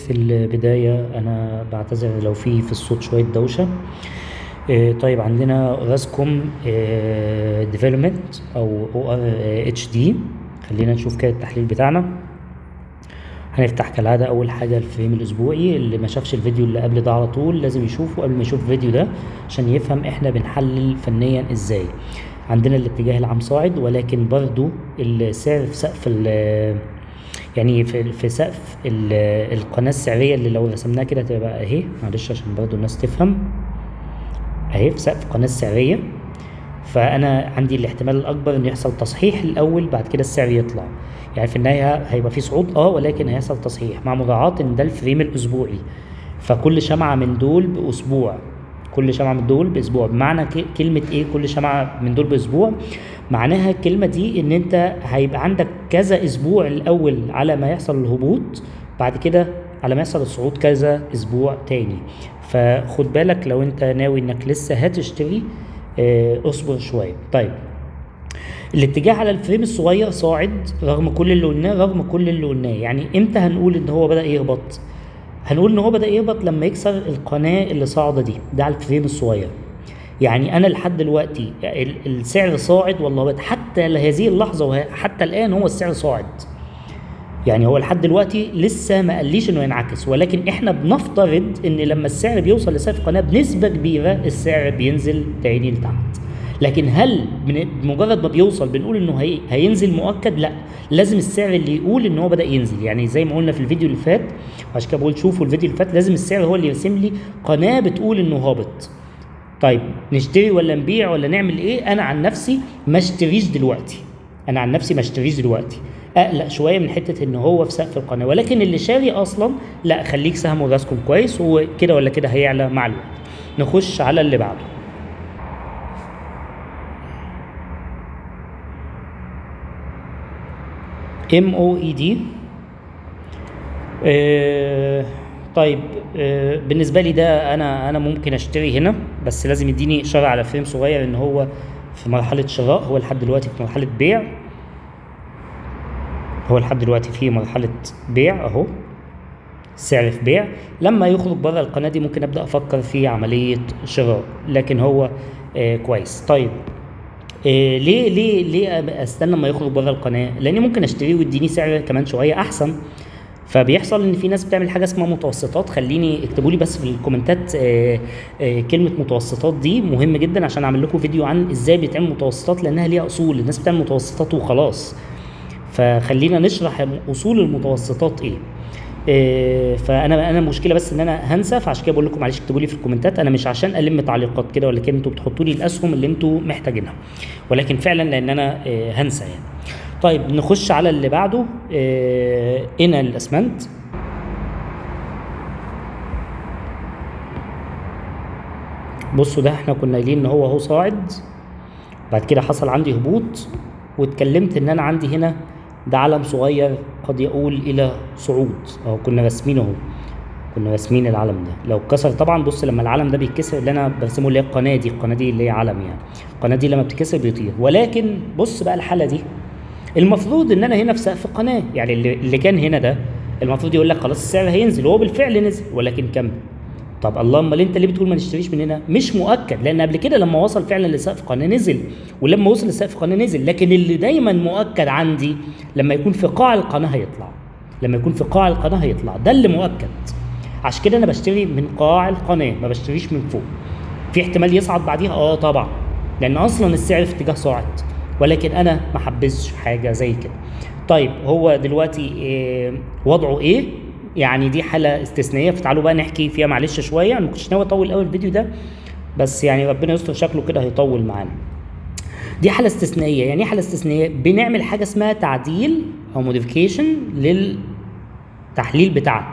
في البداية أنا بعتذر لو في الصوت شوية دوشة. طيب عندنا اوراسكوم ديفلوبمنت أو ORHD. خلينا نشوف كده التحليل بتاعنا. هنفتح كالعادة أول حاجة ال frame الأسبوعي. اللي ما شافش الفيديو اللي قبل ده على طول لازم يشوفه قبل ما يشوف الفيديو ده عشان يفهم احنا بنحلل فنيا ازاي. عندنا الاتجاه العام صاعد، ولكن برضو السعر في سقف يعني في سقف القناة السعرية اللي لو رسمناها كده تبقى اهي، معلش عشان برضو الناس تفهم، اهي في سقف القناة السعرية. فأنا عندي الاحتمال الأكبر إن يحصل تصحيح الأول، بعد كده السعر يطلع. يعني في النهاية هيبقى في صعود ولكن هيحصل تصحيح، مع مراعاة إن ده الفريم الأسبوعي، فكل شمعة من دول بأسبوع، كل شمعة من دول بأسبوع. بمعنى كلمة إيه كل شمعة من دول بأسبوع؟ معناها الكلمة دي إن أنت هيبقى عندك كذا أسبوع الأول على ما يحصل الهبوط، بعد كده على ما يحصل الصعود كذا أسبوع تاني. فخد بالك لو أنت ناوي إنك لسه هتشتري، اصبر شوية. طيب الاتجاه على ال frame الصغير صاعد رغم كل اللي قلناه، رغم كل اللي قلناه. يعني امتى هنقول ان هو بدأ يهبط؟ هنقول ان هو بدأ يهبط لما يكسر القناة اللي صاعدة دي، ده على ال frame الصغير. يعني انا لحد دلوقتي السعر صاعد والله هبط حتى لهذه اللحظة، حتى الآن هو السعر صاعد. يعني هو لحد دلوقتي لسه ما قاليش انه ينعكس، ولكن احنا بنفترض ان لما السعر بيوصل لسقف القناة بنسبة كبيرة السعر بينزل تاني لتحت. لكن هل بمجرد ما بيوصل بنقول انه هينزل مؤكد؟ لا، لازم السعر اللي يقول ان هو بدأ ينزل. يعني زي ما قلنا في الفيديو اللي فات، وعشان كده بقول شوفوا الفيديو اللي فات، لازم السعر هو اللي يرسم لي قناة بتقول انه هابط. طيب نشتري ولا نبيع ولا نعمل ايه؟ انا عن نفسي ما اشتريش دلوقتي، انا عن نفسي ما اشتريش دلوقتي، اقلق شوية من حتة ان هو في سقف القناة. ولكن اللي شاري اصلا لا، خليك سهم اوراسكوم كويس، وكده ولا كده هيعلى مع الوقت. نخش على اللي بعده. MOED. طيب بالنسبة لي ده أنا ممكن أشتري هنا، بس لازم يديني إشارة على frame صغير إن هو في مرحلة شراء. هو لحد دلوقتي في مرحلة بيع، هو لحد دلوقتي في مرحلة بيع أهو، السعر في بيع. لما يخرج بره القناة دي ممكن أبدأ أفكر في عملية شراء، لكن هو كويس. طيب ليه استنى ما يخرج بره القناة؟ لأني ممكن أشتريه ويديني سعر كمان شوية أحسن. فبيحصل إن في ناس بتعمل حاجة اسمها متوسطات. خليني اكتبوا لي بس في الكومنتات، كلمة متوسطات دي مهم جدا عشان أعمل لكم فيديو عن إزاي بيتعمل متوسطات، لأنها ليها أصول. الناس بتعمل متوسطات وخلاص، فخلينا نشرح أصول المتوسطات إيه. فأنا المشكلة بس إن أنا هنسى، فعشان كده بقول لكم معلش اكتبوا لي في الكومنتات. أنا مش عشان ألم تعليقات كده، ولكن أنتوا بتحطوا لي الأسهم اللي أنتوا محتاجينها، ولكن فعلاً لأن أنا، هنسى يعني. طيب نخش على اللي بعده. قنا الأسمنت. بصوا ده احنا كنا قايلين إن هو اهو صاعد، بعد كده حصل عندي هبوط، واتكلمت إن أنا عندي هنا ده علم صغير قد يؤول إلى صعود، أهو كنا راسمينه أهو، كنا راسمين العلم ده. لو اتكسر طبعا، بص لما العلم ده بيتكسر اللي أنا برسمه اللي هي القناة دي، القناة دي اللي هي علم يعني، القناة دي لما بتتكسر بيطير. ولكن بص بقى الحالة دي، المفروض إن أنا هنا في سقف القناة، يعني اللي كان هنا ده المفروض يقول لك خلاص السعر هينزل، وهو بالفعل نزل، ولكن كمل. طب اللهم امال انت ليه بتقول ما نشتريش من هنا؟ مش مؤكد، لان قبل كده لما وصل فعلا لسقف قناة نزل، ولما وصل لسقف قناة نزل. لكن اللي دايما مؤكد عندي لما يكون في قاع القناة هيطلع، لما يكون في قاع القناة هيطلع، ده اللي مؤكد. عشان كده انا بشتري من قاع القناة، ما بشتريش من فوق. في احتمال يصعد بعديها، طبعا، لان اصلا السعر في اتجاه صاعد، ولكن انا ما حبذش حاجة زي كده. طيب هو دلوقتي، وضعه ايه؟ يعني دي حالة استثنائية، فتعالوا بقى نحكي فيها معلش شوية. أنا ما كنتش ناوي أطول أوي الفيديو ده، بس ربنا يستر شكله كده هيطول معانا. دي حالة استثنائية. يعني إيه حالة استثنائية؟ بنعمل حاجة اسمها تعديل أو موديفيكيشن للتحليل بتاعنا.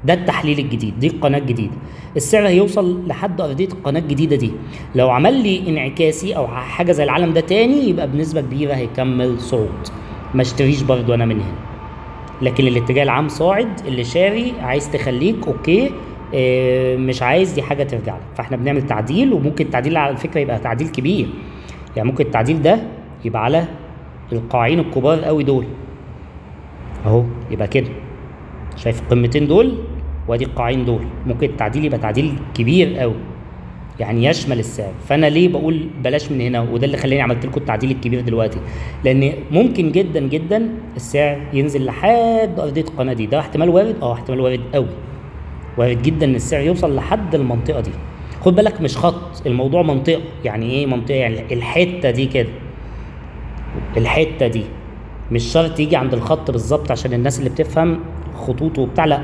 ده التحليل الجديد، دي القناة الجديدة. السعر هيوصل لحد أرضية القناة الجديدة دي. لو عمل لي انعكاسي أو حاجة زي العالم ده تاني، يبقى بنسبة كبيرة هيكمل صعود. ما اشتريش برضو أنا من هنا، لكن الاتجاه العام صاعد. اللي شاري عايز تخليك اوكي، مش عايز دي حاجة ترجع لك. فاحنا بنعمل تعديل، وممكن التعديل على فكرة يبقى تعديل كبير، يعني ممكن التعديل ده يبقى على القاعين الكبار قوي دول اهو، يبقى كده شايف القمتين دول وادي القاعين دول. ممكن التعديل يبقى تعديل كبير قوي يعني يشمل السعر. فانا ليه بقول بلاش من هنا، وده اللي خلاني عملت لكم التعديل الكبير دلوقتي، لان ممكن جدا جدا السعر ينزل لحد ارضية القناة دي. ده احتمال وارد، احتمال وارد قوي، وارد جدا ان السعر يوصل لحد المنطقة دي. خد بالك مش خط، الموضوع منطقة. يعني ايه منطقة؟ يعني الحتة دي كده، الحتة دي مش شرط يجي عند الخط بالظبط عشان الناس اللي بتفهم خطوطه وبتاع، لا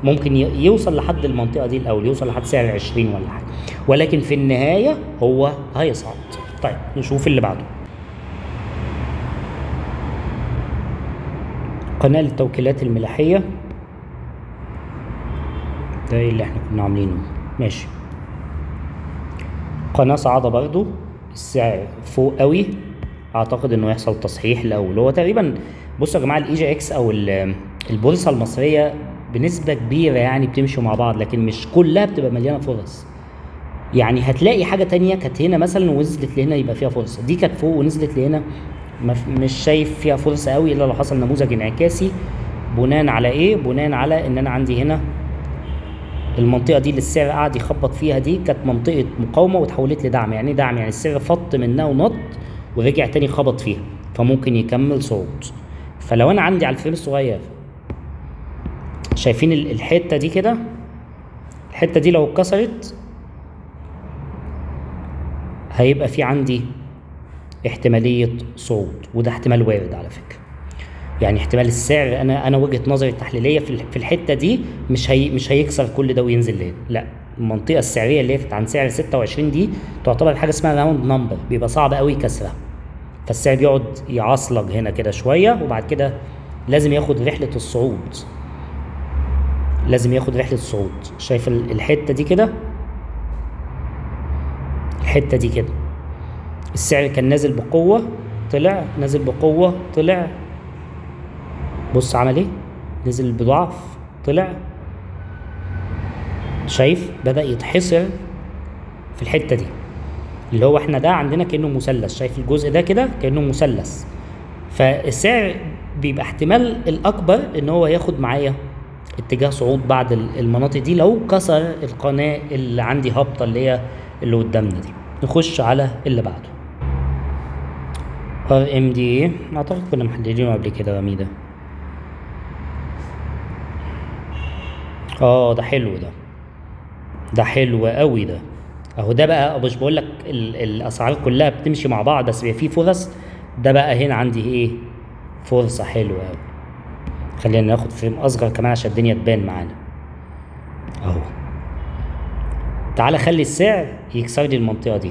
ممكن يوصل لحد المنطقة دي الاول، يوصل لحد سعر 20 ولا حاجة، ولكن في النهاية هو هيصعد. طيب نشوف اللي بعده. قناة للتوكيلات الملاحيه، ده اللي احنا كنا عاملينه، ماشي. قناة صاعده برضو، السعر فوق قوي، اعتقد انه يحصل تصحيح الاول. هو تقريبا بصوا يا جماعة ال EGX او البورصة المصرية بنسبة كبيرة يعني بتمشي مع بعض، لكن مش كلها بتبقى مليانة فرص. يعني هتلاقي حاجة تانية كانت هنا مثلا ونزلت لهنا يبقى فيها فرصة، دي كانت فوق ونزلت لهنا مش شايف فيها فرصة قوي الا لو حصل نموذج انعكاسي. بناء على ايه؟ بناء على ان انا عندي هنا المنطقة دي اللي السعر قعد يخبط فيها دي كانت منطقة مقاومة وتحولت لدعم. يعني ايه دعم؟ يعني السعر فط منها ونط ورجع تاني خبط فيها، فممكن يكمل صعود. فلو انا عندي على ال frame الصغير شايفين الحتة دي كده، الحتة دي لو اتكسرت هيبقى في عندي احتمالية صعود، وده احتمال وارد على فكرة. يعني احتمال السعر، انا وجهه نظري التحليلية في الحتة دي مش هيكسر كل ده وينزل لهنا، لا المنطقة السعرية اللي هي كانت عند سعر 26 دي تعتبر حاجة اسمها round number، بيبقى صعب قوي كسرها، فالسعر بيقعد يعصلج هنا كده شوية، وبعد كده لازم ياخد رحله الصعود، لازم ياخد رحله الصعود. شايف الحتة دي كده، الحتة دي كده السعر كان نازل بقوة، طلع، نازل بقوة، طلع، بص عمل ايه، نزل بضعف، طلع، شايف بدأ يتحصر في الحتة دي اللي هو احنا ده عندنا كأنه مثلث، شايف الجزء ده كده كأنه مثلث. فالسعر بيبقى احتمال الأكبر ان هو ياخد معايا اتجاه صعود بعد المناطق دي لو كسر القناة اللي عندي هابطة اللي هي اللي قدامنا دي. نخش على اللي بعده، RMDA، اعتقد كنا محللينه قبل كده. رمي ده، ده حلو، ده حلو قوي ده اهو. ده بقى مش بقول لك الاسعار كلها بتمشي مع بعض، بس بيبقى فيه فرص. ده بقى هنا عندي ايه، فرصة حلوة قوي. خلينا ناخد فريم اصغر كمان عشان الدنيا تبان معانا اهو. تعالى خلي السعر يكسر لي المنطقة دي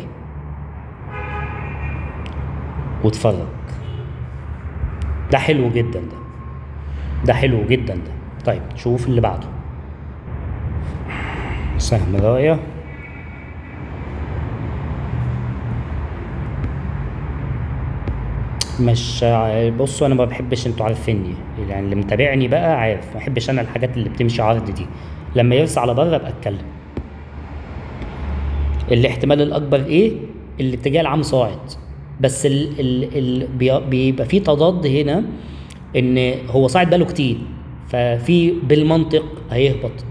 واتفرج. ده حلو جدا، ده حلو جدا ده. طيب شوف اللي بعده، سهم راية. مش بصوا انا ما بحبش، انتوا عارفيني يعني اللي متابعني بقى عارف، ما بحبش انا الحاجات اللي بتمشي عرض دي. لما يرسى على بره ابقى اتكلم. الاحتمال الاكبر ايه؟ الاتجاه العام صاعد، بس بيبقى فيه تضاد هنا ان هو صاعد بقاله كتير، ففي بالمنطق هيهبط،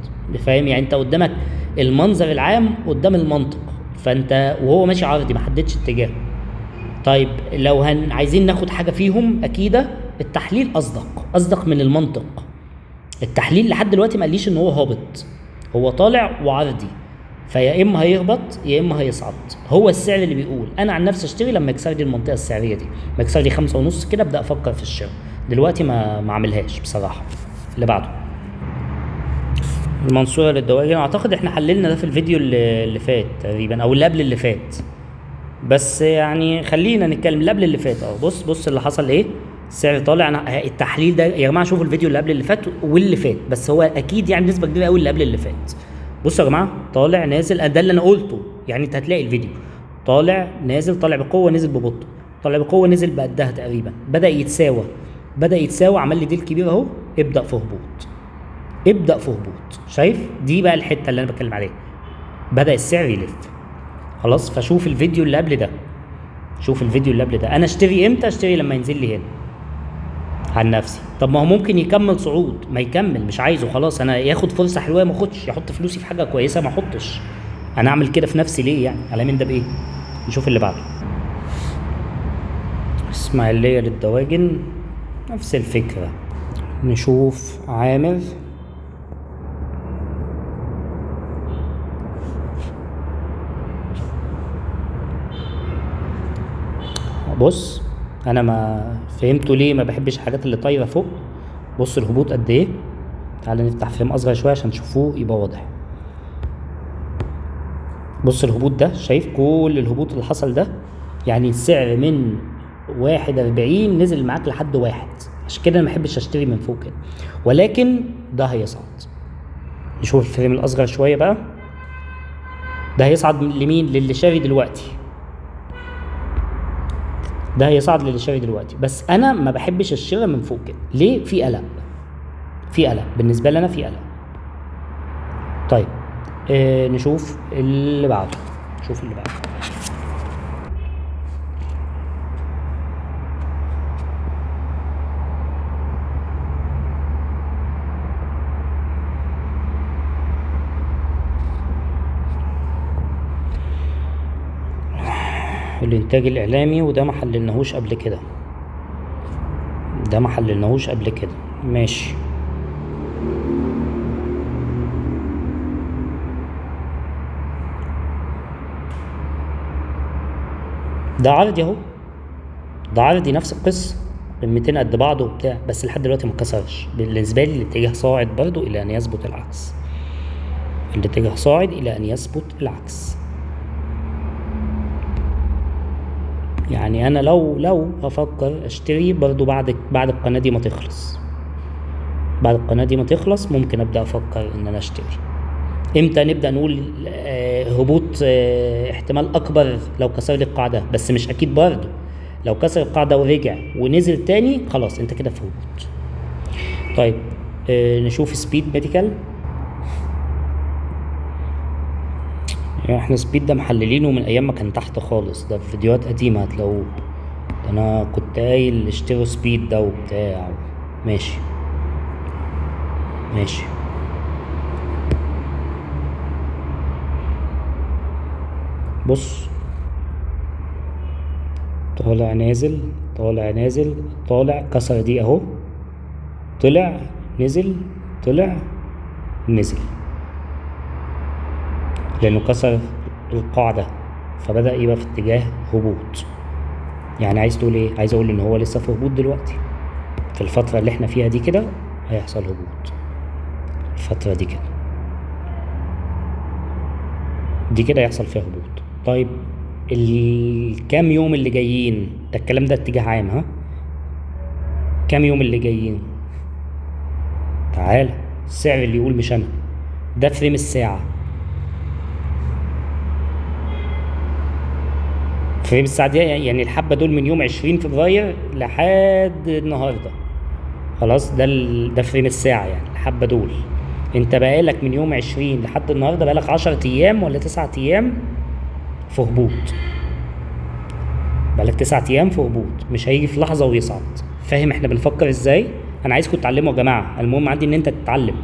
فاهم يعني؟ انت قدامك المنظر العام قدام المنطق، فانت وهو ماشي عرضي ما حددش اتجاهه. طيب لو عايزين ناخد حاجة فيهم اكيدة، التحليل اصدق من المنطق. التحليل لحد دلوقتي ما قاليش ان هو هابط، هو طالع وعرضي، فيا اما هيهبط يا اما هيصعد. هو السعر اللي بيقول. انا عن نفسي اشتري لما يكسر لي المنطقة السعرية دي، ما يكسر لي 5.5 كده ابدا افكر في الشراء. دلوقتي ما اعملهاش بصراحة. اللي بعده المنصورة للدواجن، اعتقد احنا حللنا ده في الفيديو اللي فات تقريبا او اللي قبل اللي فات، بس يعني خلينا نتكلم اللي قبل اللي فات. بص اللي حصل ايه، السعر طالع. انا التحليل ده يا جماعة شوفوا الفيديو اللي قبل اللي فات واللي فات، بس هو اكيد يعني بنسبة كبيرة قوي اللي قبل اللي فات. بصوا يا جماعة طالع نازل، ده اللي انا قلته يعني، انت هتلاقي الفيديو طالع نازل، طالع بقوة نزل ببطء، طالع بقوة نزل بقدها تقريبا، بدا يتساوى، بدا يتساوى، عمل لي ديل كبير اهو، ابدا في هبوط، ابدا في هبوط. شايف؟ دي بقى الحتة اللي انا بتكلم عليها، بدا السعر يلف خلاص. فشوف الفيديو اللي قبل ده، شوف الفيديو اللي قبل ده. انا اشتري امتى؟ اشتري لما ينزل لي هنا، عن نفسي. طب ما هو ممكن يكمل صعود، ما يكمل، مش عايزه خلاص، انا ياخد فرصة حلوة ما اخدش، يحط فلوسي في حاجة كويسة ما احطش، انا اعمل كده في نفسي ليه يعني؟ على مين ده بايه؟ نشوف اللي بعده. اسماعيليه للدواجن نفس الفكرة. نشوف عامر. بص انا ما فهمته ليه ما بحبش الحاجات اللي طايره فوق. بص الهبوط قد ايه، تعال نفتح فريم اصغر شوية عشان تشوفوه يبقى واضح. بص الهبوط ده، شايف كل الهبوط اللي حصل ده؟ يعني السعر من 1.40 نزل معاك لحد 1. عشان كده انا ما بحبش اشتري من فوق كده، ولكن ده هيصعد. نشوف الفريم الاصغر شوية بقى. ده هيصعد لمين؟ للي شاري دلوقتي. ده هيصعد للي شاري دلوقتي، بس انا ما بحبش الشراء من فوق كده. ليه؟ في قلق، في قلق بالنسبة لي انا، في قلق. طيب نشوف اللي بعده، نشوف اللي بعده. الانتاج الاعلامي، وده ما حللناهوش قبل كده، ده ما حللناهوش قبل كده، ماشي. ده عرضي اهو، ده عرضي نفس القصة، قيمتين قد بعض وبتاع، بس لحد دلوقتي ما اتكسرش. بالنسبة لي الاتجاه صاعد برضو الى ان يثبت العكس، الاتجاه صاعد الى ان يثبت العكس. يعني انا لو هفكر اشتري برضو بعد القناة دي ما تخلص، بعد القناة دي ما تخلص ممكن ابدأ افكر ان انا اشتري. امتى نبدأ نقول هبوط؟ احتمال اكبر لو كسر لي القاعدة، بس مش اكيد برضو. لو كسر القاعدة ورجع ونزل تاني خلاص انت كده في هبوط. طيب نشوف سبيد ميديكال. احنا سبيد ده محللينه من ايام ما كان تحت خالص، ده في فيديوهات قديمة هتلاقوه. ده انا كنت قايل اشتروا سبيد ده وبتاع. ماشي ماشي. بص طالع نازل، طالع نازل، طالع، كسر دي اهو، طلع نزل، طلع نزل، لانه كسر القاعدة فبدأ يبقى في اتجاه هبوط. يعني عايز تقول ايه؟ عايز اقول ان هو لسه في هبوط دلوقتي، في الفترة اللي احنا فيها دي كده هيحصل هبوط، الفترة دي كده، دي كده هيحصل فيها هبوط. طيب الكام يوم اللي جايين ده، الكلام ده اتجاه عام، ها، كام يوم اللي جايين؟ تعالى السعر اللي يقول مش انا، ده فريم الساعة، فريم الساعة دي يعني الحبة دول من يوم 20 فبراير لحد النهاردة، خلاص ده ده frame الساعة. يعني الحبة دول انت بقالك من يوم 20 لحد النهاردة بقالك 10 ايام ولا 9 ايام في هبوط، بقالك 9 ايام في هبوط، مش هيجي في لحظة ويصعد. فاهم احنا بنفكر ازاي؟ انا عايزكم تتعلموا يا جماعة، المهم عندي ان انت تتعلم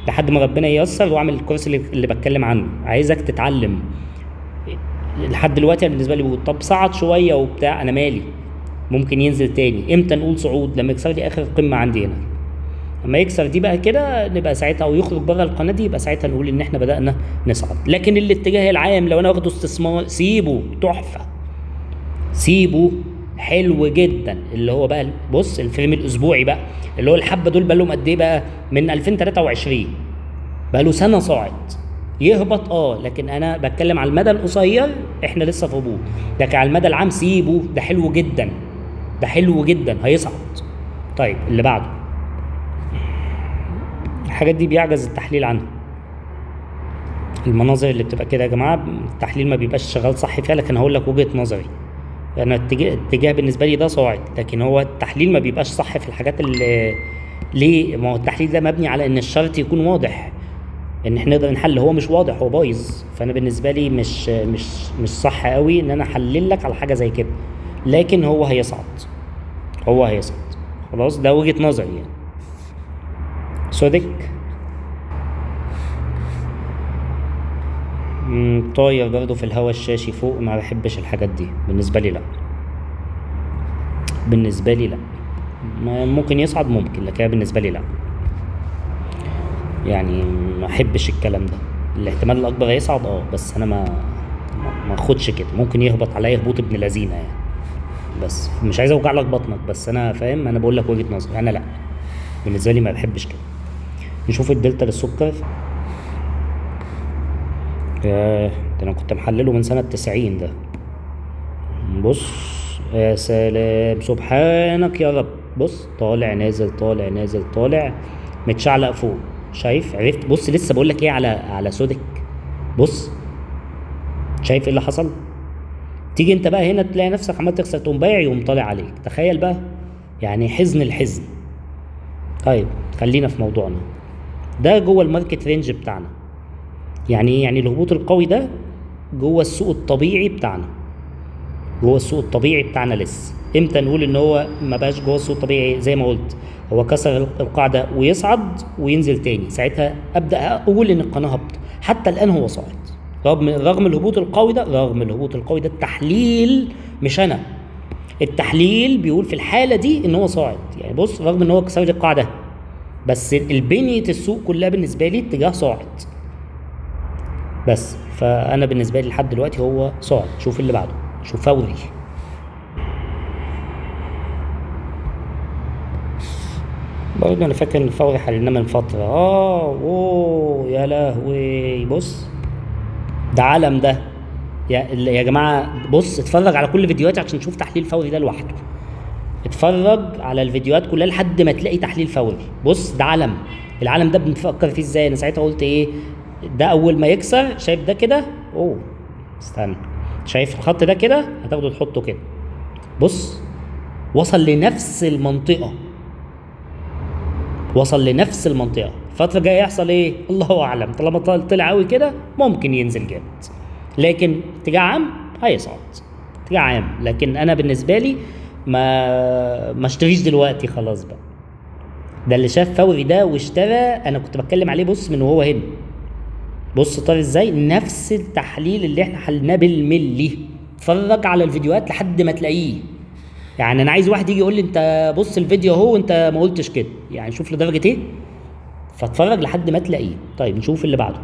لحد ما ربنا ييسر واعمل الكورس اللي بتكلم عنه. عايزك تتعلم. لحد دلوقتي انا بالنسبة لي بقول طب صعد شوية وبتاع، انا مالي، ممكن ينزل تاني. امتى نقول صعود؟ لما يكسر لي اخر قمة عندي هنا، لما يكسر دي بقى كده نبقى ساعتها، او يخرج بره القناة دي يبقى ساعتها نقول ان احنا بدأنا نصعد. لكن الاتجاه العام لو انا واخده استثمار سيبه تحفة، سيبه حلو جدا. اللي هو بقى بص ال frame الاسبوعي بقى اللي هو الحبة دول بقى لهم قد ايه بقى؟ من 2023 بقى له سنة صاعد، يهبط لكن انا بتكلم على المدى القصير احنا لسه في هبوط، لكن على المدى العام سيبه ده حلو جدا، ده حلو جدا هيصعد. طيب اللي بعده، الحاجات دي بيعجز التحليل عنها، المناظر اللي بتبقى كده يا جماعة التحليل ما بيبقاش شغال صح فيها، لكن هقول لك وجهه نظري. انا الاتجاه بالنسبة لي ده صاعد، لكن هو التحليل ما بيبقاش صح في الحاجات اللي ليه؟ ما هو التحليل ده مبني على ان الشرط يكون واضح، ان احنا نقدر نحل، هو مش واضح، هو بايظ. فانا بالنسبة لي مش مش مش صح قوي ان انا احلل لك على حاجة زي كده، لكن هو هيصعد، هو هيصعد، خلاص، ده وجهة نظري يعني. سوديك طاير برضه في الهوا الشاشي فوق، ما بحبش الحاجات دي بالنسبة لي، لا بالنسبة لي لا. ممكن يصعد ممكن، لكن بالنسبة لي لا، يعني ما احبش الكلام ده. الاحتمال الاكبر هيصعد بس انا ما اخدش كده، ممكن يهبط عليا هبوط ابن لذينه يعني، بس مش عايز اوجع لك بطنك، بس انا فاهم، انا بقول لك وجهة نظري، انا لا بالنسبة لي ما بحبش كده. نشوف الدلتا للسكر. ياه، ده انا كنت محلله من سنة 90 ده. بص يا سلام، سبحانك يا رب. بص طالع نازل طالع نازل طالع، متشعلق فوق، شايف؟ عرفت؟ بص لسه بقول لك ايه على سودك. بص شايف ايه اللي حصل؟ تيجي انت بقى هنا تلاقي نفسك عمال تخسر، تقوم بايع يقوم طالع عليك. تخيل بقى، يعني حزن الحزن. طيب خلينا في موضوعنا ده، جوه ال market range بتاعنا. يعني ايه؟ يعني الهبوط القوي ده جوه السوق الطبيعي بتاعنا، جوه السوق الطبيعي بتاعنا لسه. امتى نقول ان هو ما بقاش جوه السوق الطبيعي؟ زي ما قلت هو كسر القاعدة ويصعد وينزل تاني، ساعتها ابدا اقول ان القناة هبط. حتى الان هو صاعد رغم الهبوط القوي ده، رغم الهبوط القوي ده. التحليل مش انا، التحليل بيقول في الحالة دي ان هو صاعد. يعني بص رغم ان هو كسر القاعدة، بس البنية السوق كلها بالنسبة لي اتجاه صاعد بس. فانا بالنسبة لي لحد دلوقتي هو صاعد. شوف اللي بعده، شوف فوري. برضه انا فاكر ان فوري حللناه من فترة. اوه يا لهوي، بص ده عالم ده يا جماعة. بص اتفرج على كل فيديوهاتي عشان تشوف تحليل فوري ده لوحده. اتفرج على الفيديوهات كلها لحد ما تلاقي تحليل فوري. بص ده علم، العالم ده بنفكر فيه ازاي. انا ساعتها قلت ايه ده؟ اول ما يكسر، شايف ده كده، اوه استنى، شايف الخط ده كده، هتاخده تحطه كده. بص وصل لنفس المنطقة، وصل لنفس المنطقة. الفترة الجاية يحصل ايه؟ الله اعلم. طالما طلع قوي كده ممكن ينزل جامد، لكن اتجاه عام هيصعد، اتجاه عام. لكن انا بالنسبة لي ما اشتريش دلوقتي خلاص بقى. ده اللي شاف فوري ده واشترى، انا كنت بتكلم عليه بص من وهو هنا. بص طار ازاي، نفس التحليل اللي احنا حللناه بالملي. اتفرج على الفيديوهات لحد ما تلاقيه. يعني انا عايز واحد يجي يقول لي انت بص الفيديو اهو وانت ما قلتش كده، يعني شوف لدرجة ايه. فاتفرج لحد ما تلاقيه. طيب نشوف اللي بعده.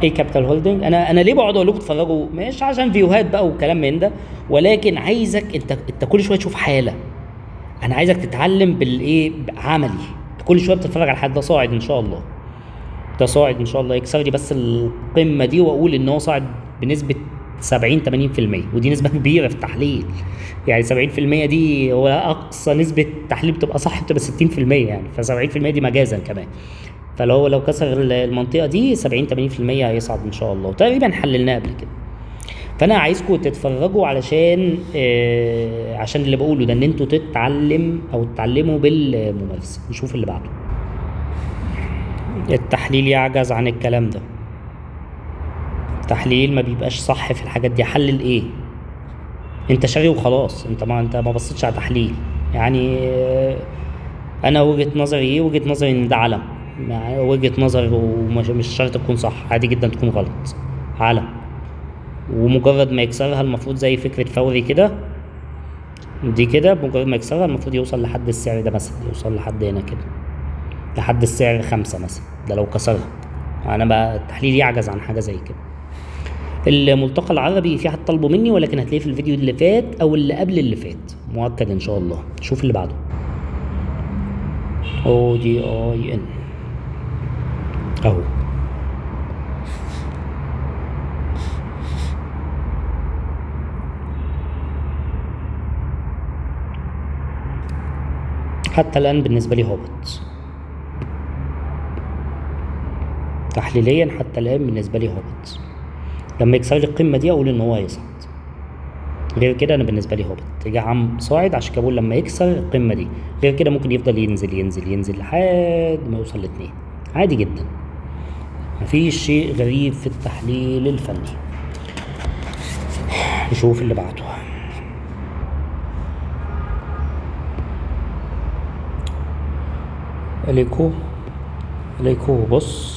ايه Capital Holding. انا ليه بقعد اقول لكم اتفرجوا؟ مش عشان فيوهات بقى وكلام من ده، ولكن عايزك انت كل شوية تشوف حاله. انا عايزك تتعلم بالايه، عملي. كل شوية بتتفرج على حد. ده صاعد ان شاء الله، ده صاعد ان شاء الله، يكسر لي بس القمه دي واقول ان هو صاعد بنسبة 70 80%، ودي نسبه كبيرة في التحليل. يعني 70% دي هو اقصى نسبه تحليل بتبقى صح، بتبقى 60% يعني، ف 70% دي مجازا كمان. فلو لو كسر المنطقة دي 70 80% هيصعد ان شاء الله، وتقريبا حللناه قبل كده. فانا عايزكم تتفرجوا علشان عشان اللي بقوله ده، ان انتوا تتعلم او تتعلموا بالممارسة. نشوف اللي بعده. التحليل يعجز عن الكلام ده، التحليل ما بيبقاش صح في الحاجات دي. حلل ايه؟ انت شاري وخلاص، انت ما بصيتش على تحليل. يعني انا وجهة نظري ايه؟ وجهة نظري ان ده علم، وجهة نظر ومش شرط تكون صح، عادي جدا تكون غلط. علم، ومجرد ما يكسرها المفروض زي فكرة فوري كده دي كده، بمجرد ما يكسرها المفروض يوصل لحد السعر ده مثلا، يوصل لحد هنا كده، لحد السعر 5 مثلا، ده لو كسرها. انا بقى التحليل يعجز عن حاجة زي كده. الملتقى العربي في حد طلبه مني، ولكن هتلاقيه في الفيديو اللي فات او اللي قبل اللي فات، مؤكد ان شاء الله. شوف اللي بعده. ODIN اهو. حتى الآن بالنسبة لي هابط تحليليا، حتى الآن بالنسبة لي هابط. لما يكسر لي القمة دي أقول إن هو هيصعد، غير كده أنا بالنسبة لي هابط. اتجاه عام صاعد، عشان كده بقول لما يكسر القمة دي، غير كده ممكن يفضل ينزل ينزل ينزل لحد ما يوصل ل2، عادي جدا، مفيش شيء غريب في التحليل الفني. نشوف اللي بعده. اليكو، اليكو بص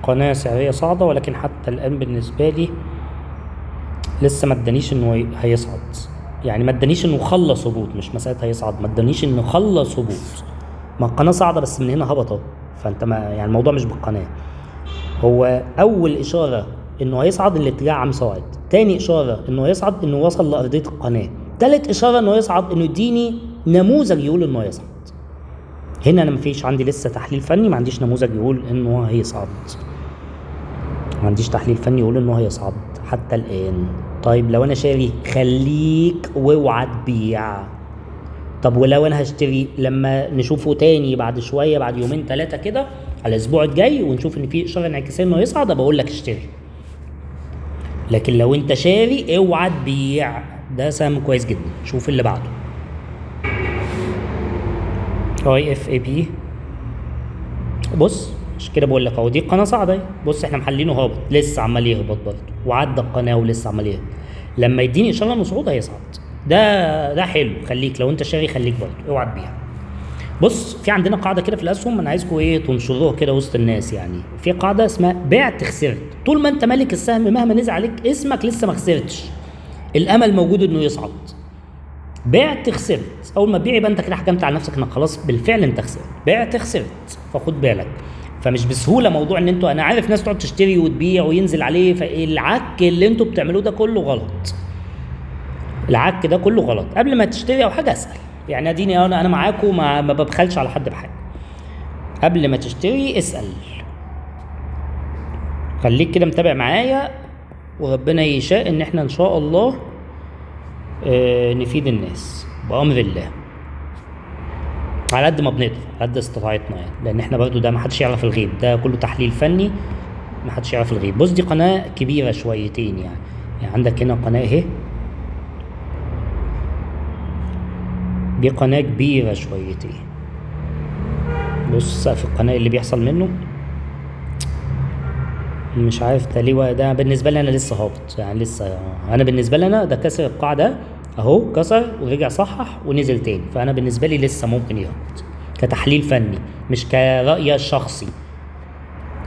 قناة سعرية صاعدة، ولكن حتى الآن بالنسبة لي لسه ما ادانيش انه هيصعد، يعني ما ادانيش انه خلص هبوط، مش مسألة هيصعد، ما ادانيش انه خلص هبوط. ما القناة صاعدة بس من هنا هبط اهو، فانت ما يعني الموضوع مش بالقناة. هو أول إشارة انه هيصعد الاتجاه عم صاعد، تاني إشارة انه هيصعد انه وصل لأرضية القناة، تالت إشارة انه يصعد انه يديني نموذج يقول انه هيصعد. هنا انا مفيش عندي لسه تحليل فني، ما عنديش نموذج يقول انه هيصعد، ما عنديش تحليل فني يقول انه هيصعد حتى الآن. طيب لو انا شاري خليك واوعى تبيع. طب ولو انا هشتري لما نشوفه تاني بعد شوية، بعد يومين ثلاثة كده على الاسبوع الجاي، ونشوف ان في اشارة انعكاسيه انه يصعد، بقول لك اشتري. لكن لو انت شاري اوعى تبيع. ده سهم كويس جدا. شوف اللي بعده، IFAB. بص مش كده بقول لك اهو، دي قناة صاعده. بص احنا محللينه هابط، لسه عمال يهبط برضه، وعدى القناة ولسه عمال يهبط. لما يديني اشارة انه صعود هيصعد. ده حلو، خليك لو انت شاري خليك برضه، اوعى تبيع. بص في عندنا قاعدة كده في الاسهم، انا عايزكم ايه تنشروها كده وسط الناس. يعني في قاعدة اسمها بعت خسرت. طول ما انت مالك السهم مهما نزل عليك اسمك لسه ما خسرتش، الامل موجود انه يصعد. بعت خسرت، اول ما تبيع يبقى انت كده حكمت على نفسك انك خلاص بالفعل انت خسرت، بعت خسرت. فخد بالك، فمش بسهولة موضوع ان انتوا، انا عارف ناس تقعد تشتري وتبيع وينزل عليه، فالعك اللي انتوا بتعملوه ده كله غلط، العك ده كله غلط. قبل ما تشتري او حاجة اسال، يعني اديني انا معاكم، ما ببخلش على حد بحاجة. قبل ما تشتري اسال، خليك كده متابع معايا، وربنا يشاء ان احنا ان شاء الله نفيد الناس بأمر الله على قد ما بنقدر، على قد استطاعتنا يعني، لان احنا برضو ده ما حدش يعرف الغيب، ده كله تحليل فني، ما حدش يعرف الغيب. بص دي قناة كبيرة شويتين يعني، يعني عندك هنا قناة اهي، دي قناة كبيرة شويتين. بص سقف القناة اللي بيحصل منه مش عارف ده ليه، ده بالنسبة لي انا لسه هابط يعني، لسه انا بالنسبة لي انا ده كسر القاعدة اهو، كسر ورجع صحح ونزل تاني، فانا بالنسبة لي لسه ممكن يهبط كتحليل فني، مش كرأي الشخصي،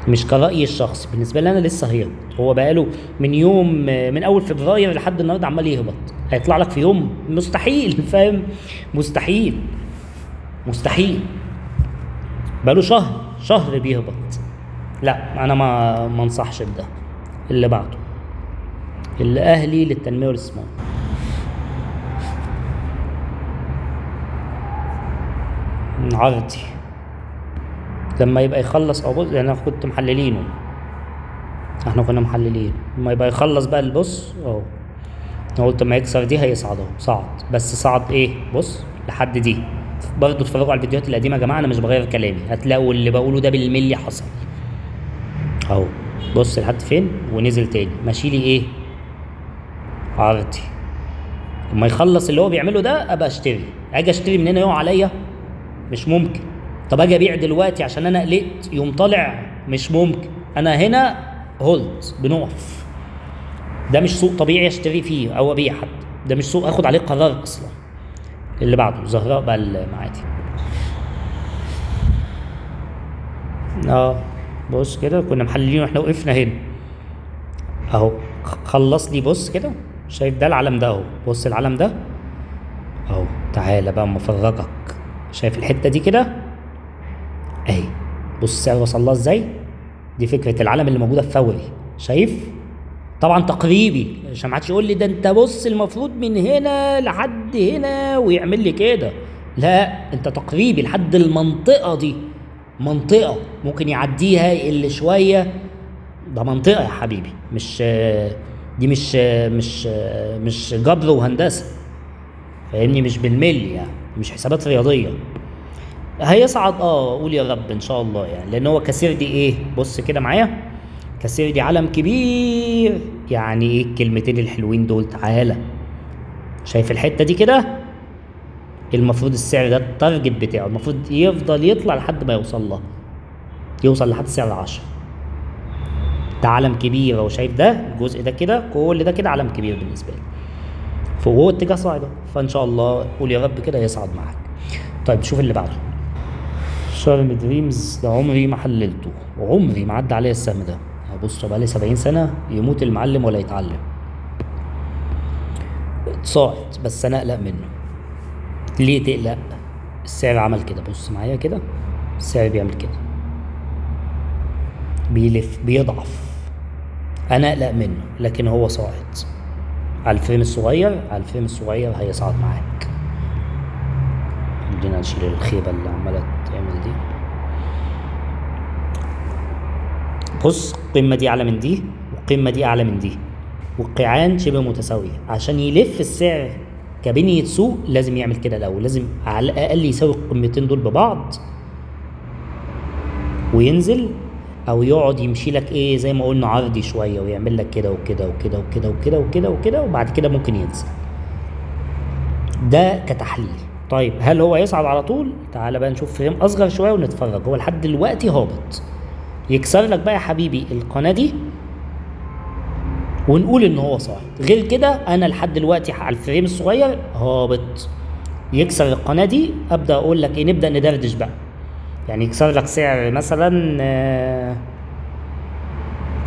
مش كرأيي الشخصي. بالنسبة لي انا لسه هيهبط. هو بقاله من يوم، من اول فبراير لحد النهارده عمال يهبط، هيطلع لك في يوم؟ مستحيل، فاهم؟ مستحيل، مستحيل. بقاله شهر بيهبط. لا انا ما انصحش بده. اللي بعده الاهلي للتنمية والاستثمار. عرضي لما يبقى يخلص، او بص انا كنت محللينه، احنا كنا محللين، لما يبقى يخلص بقى البص اهو، انا قلت ما يكسر دي هيصعد اهو، صعد، بس صعد ايه؟ بص لحد دي. برضه اتفرجوا على الفيديوهات القديمة يا جماعة، انا مش بغير كلامي، هتلاقوا اللي بقوله ده بالملي حصل اهو. بص لحد فين ونزل تاني، ماشي لي ايه؟ عرضي. لما يخلص اللي هو بيعمله ده ابقى اشتري، اجي اشتري من هنا يقع عليا؟ مش ممكن. طب اجي ابيع دلوقتي عشان انا قلقت يوم طالع؟ مش ممكن. انا هنا هولد، بنقف. ده مش سوق طبيعي اشتري فيه او ابيع حتى، ده مش سوق اخد عليه قرار اصلا. اللي بعده زهراء بقى المعادي. بص كده كنا محللين واحنا وقفنا هنا اهو، خلص لي. بص كده، شايف ده العلم ده اهو، بص العلم ده اهو، تعالى بقى اما افرجك. شايف الحتة دي كده اهي، بص السعر وصل لها ازاي. دي فكرة العلم اللي موجودة في فوري، شايف؟ طبعا تقريبي عشان ما حدش يقول لي ده انت بص المفروض من هنا لحد هنا ويعمل لي كده، لا انت تقريبي لحد المنطقة دي، منطقة ممكن يعديها يقل شوية، ده منطقة يا حبيبي، مش دي مش مش مش جبر وهندسة، فاهمني؟ مش بالملي يعني، مش حسابات رياضية. هيصعد قول يا رب ان شاء الله يعني، لان هو كثير دي ايه؟ بص كده معايا، كثير دي علم كبير. يعني ايه الكلمتين الحلوين دول؟ تعالى شايف الحتة دي كده، المفروض السعر ده التارجت بتاعه المفروض يفضل يطلع لحد ما يوصل له، يوصل لحد سعر 10. ده علم كبير اهو، شايف ده الجزء ده كده، كل ده كده علم كبير بالنسبة لي، فهو اتجاه صاعد اهو، فان شاء الله قول يا رب كده يصعد معاك. طيب شوف اللي بعده، شارم دريمز ده عمري ما حللته، وعمري ما عدى عليا السهم ده. بص بقى لي 70 سنة يموت المعلم ولا يتعلم. صاعد بس انا اقلق منه. ليه تقلق؟ السعر عمل كده، بص معايا كده، السعر بيعمل كده، بيلف بيضعف، انا اقلق منه، لكن هو صاعد على ال frame الصغير، على ال frame الصغير هيصعد معاك. خلينا نشيل الخيبة اللي عمالة تعمل دي. بص القمة دي أعلى من دي، والقمة دي أعلى من دي، والقيعان شبه متساوية. عشان يلف السعر كبنية سوق لازم يعمل كده الأول، لازم على الأقل يساوي القمتين دول ببعض وينزل، أو يقعد يمشي لك إيه زي ما قلنا عرضي شوية، ويعمل لك كده وكده وكده وكده وكده وكده وكده، وبعد كده ممكن ينزل. ده كتحليل. طيب هل هو يصعد على طول؟ تعالى بقى نشوف frame أصغر شوية ونتفرج. هو لحد دلوقتي هابط، يكسر لك بقى يا حبيبي القناة دي ونقول ان هو صاعد. غير كده انا لحد دلوقتي على ال frame الصغير هابط، يكسر القناة دي ابدا اقول لك ايه، نبدا ندردش بقى. يعني يكسر لك سعر مثلا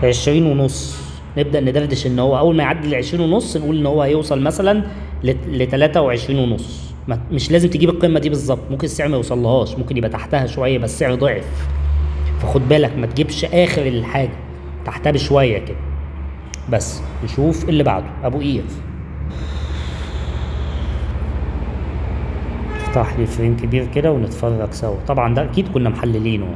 20.5، نبدا ندردش ان هو اول ما يعدي ال 20.5 نقول ان هو هيوصل مثلا ل 23.5. مش لازم تجيب القمة دي بالظبط، ممكن السعر ما يوصلهاش، ممكن يبقى تحتها شوية بس السعر ضعف، فخد بالك ما تجيبش اخر الحاجة، تحتها بشوية كده بس. نشوف اللي بعده، ابو قير. افتح لي فريم كبير كده ونتفرج سوا. طبعا ده اكيد كنا محللينه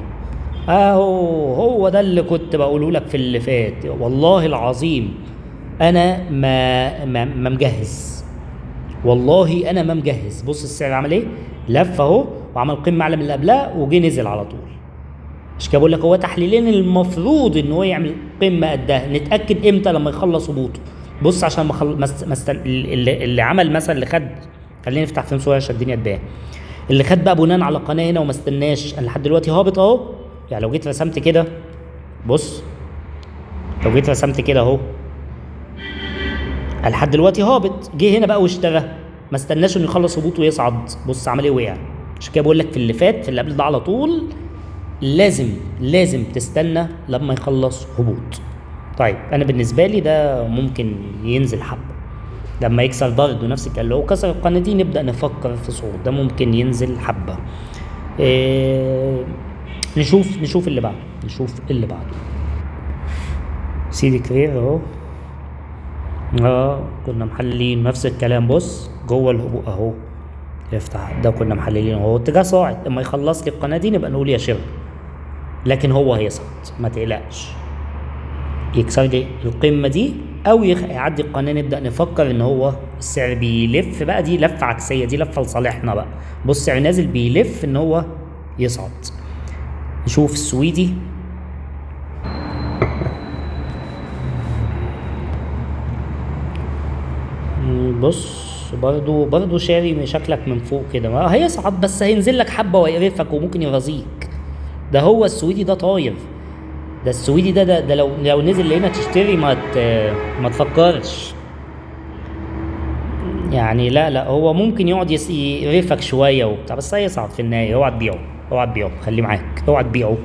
اهو، هو ده اللي كنت بقوله لك في اللي فات. والله العظيم انا ما مجهز، والله انا ما مجهز. بص السعر عمل ايه، لف اهو وعمل قمة اعلى من اللي قبلها وجه نزل على طول. مش كده بقول لك هو تحليلين المفروض ان هو يعمل قمة قدها. نتاكد امتى؟ لما يخلص هبوطه. بص عشان ما اللي عمل مثلا، اللي خد، خلينا نفتح frame صغير عشان الدنيا تبان. اللي خد بقى بناء على قناة هنا وما استناش، انا لحد دلوقتي هابط اهو. يعني لو جيت رسمت كده، بص لو جيت رسمت كده اهو، لحد دلوقتي هابط، جه هنا بقى واشترى، ما استناش انه يخلص هبوط ويصعد. بص عمل ايه، وقع. عشان كده بقول لك في اللي فات، في اللي قبل ده على طول، لازم تستنى لما يخلص هبوط. طيب انا بالنسبة لي ده ممكن ينزل حبه لما يكسر برضه نفس الكلام، لو كسر القناة دي نبدا نفكر في صعود، ده ممكن ينزل حبه. إيه نشوف اللي بعده، نشوف اللي بعده. سيدي كرير اهو، كنا محللين نفس الكلام. بص جوه الهبوط اهو، افتح ده كنا محللين اهو، اتجاه صاعد. اما يخلص لي القناة دي نبقى نقول يا شباب، لكن هو هيصعد ما تقلقش. يكسر لي القمه دي او يعدي القناة نبدا نفكر ان هو السعر بيلف بقى، دي لفه عكسية، دي لفه لصالحنا بقى. بص السعر نازل بيلف ان هو يصعد. نشوف السويدي. بص برضو شاري شكلك من فوق كده، ما هيصعد بس هينزل لك حبه ويقرفك وممكن يرازيك. ده هو السويدي ده طاير، ده السويدي ده لو نزل هنا تشتري ما تفكرش يعني. لا هو ممكن يقعد يقرفك شوية وبتاع، بس هيصعد في النهاية. اوعى تبيعه، اوعى تبيعه، خليه معاك، اوعى تبيعه.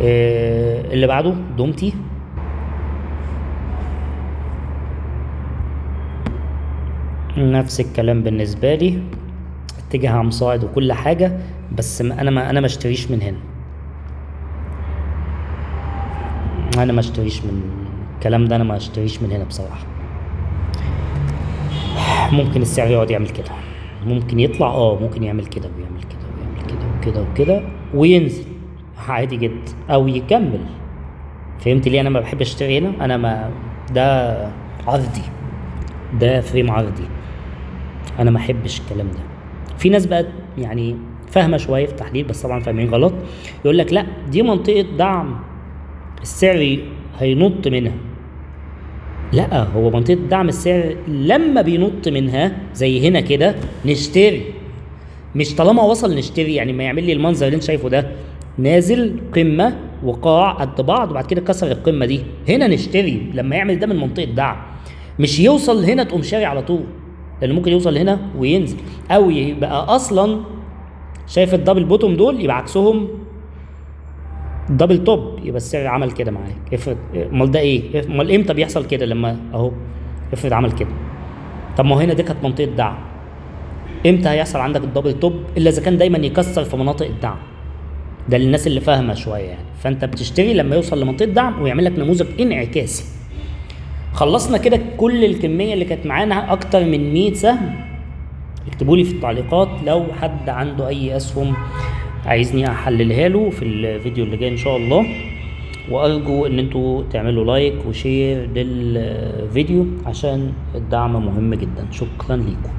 اللي بعده دومتي. نفس الكلام بالنسبة لي، اتجاه عم صاعد وكل حاجة، بس انا ما اشتريش من هنا، انا ما اشتريش من الكلام ده، انا ما اشتريش من هنا بصراحة. ممكن السعر يقعد يعمل كده، ممكن يطلع، ممكن يعمل كده ويعمل كده ويعمل كده وكده وكده وينزل عادي جدا، او يكمل. فهمت ليه انا ما بحبش اشتري هنا؟ انا ما ده عرضي، ده فريم عرضي، انا ما احبش الكلام ده. في ناس بقى يعني فاهمه شوية في التحليل بس طبعا فاهمين غلط، يقول لك لا دي منطقة دعم السعر هينط منها. لا، هو منطقة دعم السعر لما بينط منها زي هنا كده نشتري، مش طالما وصل نشتري. يعني ما يعمل لي المنظر اللي انت شايفه ده، نازل قمة وقاع قد بعض وبعد كده كسر القمه دي، هنا نشتري لما يعمل ده من منطقة دعم، مش يوصل هنا تقوم شاري على طول، لان ممكن يوصل هنا وينزل، او يبقى اصلا شايف ال double bottom دول؟ يبقى عكسهم double top، يبقى السعر عمل كده معاك. افرض، امال ده ايه؟ امال امتى بيحصل كده؟ لما اهو افرض عمل كده، طب ما هو هنا دي كانت منطقة دعم. امتى هيحصل عندك ال double top؟ الا اذا كان دايما يكسر في مناطق الدعم. ده للناس اللي فاهمه شوية يعني. فانت بتشتري لما يوصل لمنطقه دعم ويعمل لك نموذج انعكاسي. خلصنا كده كل الكمية اللي كانت معانا، اكتر من 100 سهم. اكتبوا لي في التعليقات لو حد عنده اي اسهم عايزني احللها له في الفيديو اللي جاي ان شاء الله. وارجو ان انتوا تعملوا like و share للفيديو عشان الدعم مهم جدا. شكرا ليكم.